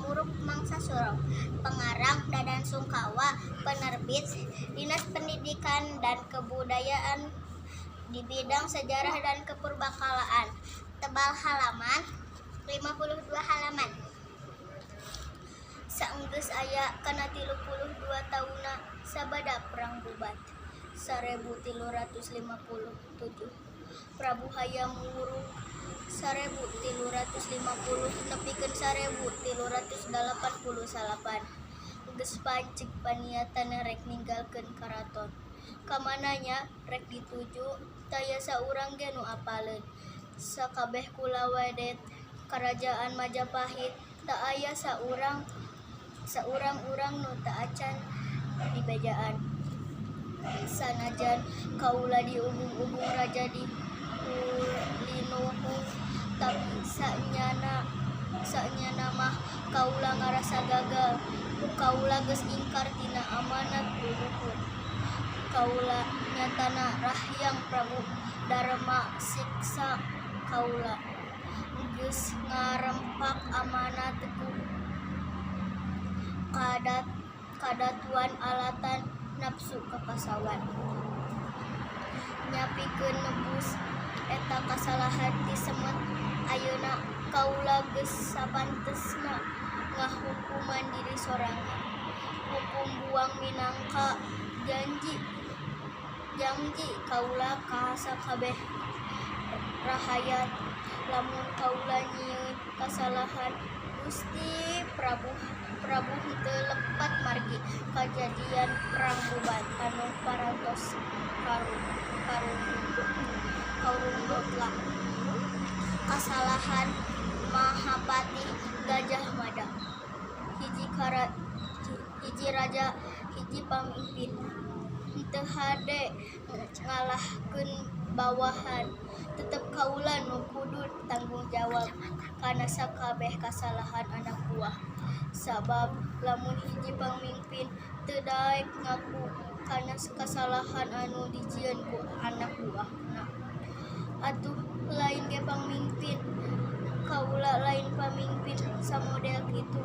Hayam Wuruk Mangsa Suro. Pengarang Dadan Sungkawa, penerbit Dinas Pendidikan dan Kebudayaan di bidang Sejarah dan Kepurbakalaan. Tebal halaman 52 halaman. Saenggeus aya kana 32 taunna sabada Perang Bubat 1357, Prabu Hayam Wuruk 1350 nepikeun 1389 geus panceg paniatan rek ninggalkeun karaton. Ka mana nya rek dituju taya saurang ge nu apaleun. Sakabeh kulawadet Karajaan Majapahit teu aya saurang urang nu teu acan dibejaan. Sanajan kaula diubung-ubung raja di Hulinuhung, tapi saenyana mah kaula ngarasa gagal. Kaula geus ingkar tina amanat luluhur kaula, nyatana Rahyang Prabu Darmasiksa kaula geus ngarempak amanat ku kadatuan alatan napsu kakasawan. Nya pikeun nebus eta kasalahan ti semet ayeuna kaula geus sapantesna ngahukuman diri sorangan. Hukum buang minangka jangji kaula ka sakabeh rahayat lamun kaula nyieun kasalahan, Gusti Prabu Prabu henteu lepat margi kajadian Perang Bubat anu parantos karungdotla kasalahan Mahapatih Gajah Mada. Hiji raja, hiji pamimpin, henteu hade ngalahkeun bawahan. Tetep kaula nu kudu tanggung jawab kana sakabeh kasalahan anak buah. Sabab lamun hiji pamimpin teu daek ngaku kana kasalahan anu dijieun ku anak buahna, atuh lain ge pamimpin. Kaula lain pamimpin samodel kitu.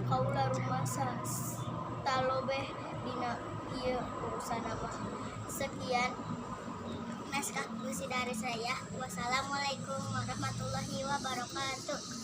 Kaula rumasa talobeh dina ieu urusanna mah. Sekian naskah puisi dari saya. Wassalamualaikum warahmatullahi wabarakatuh.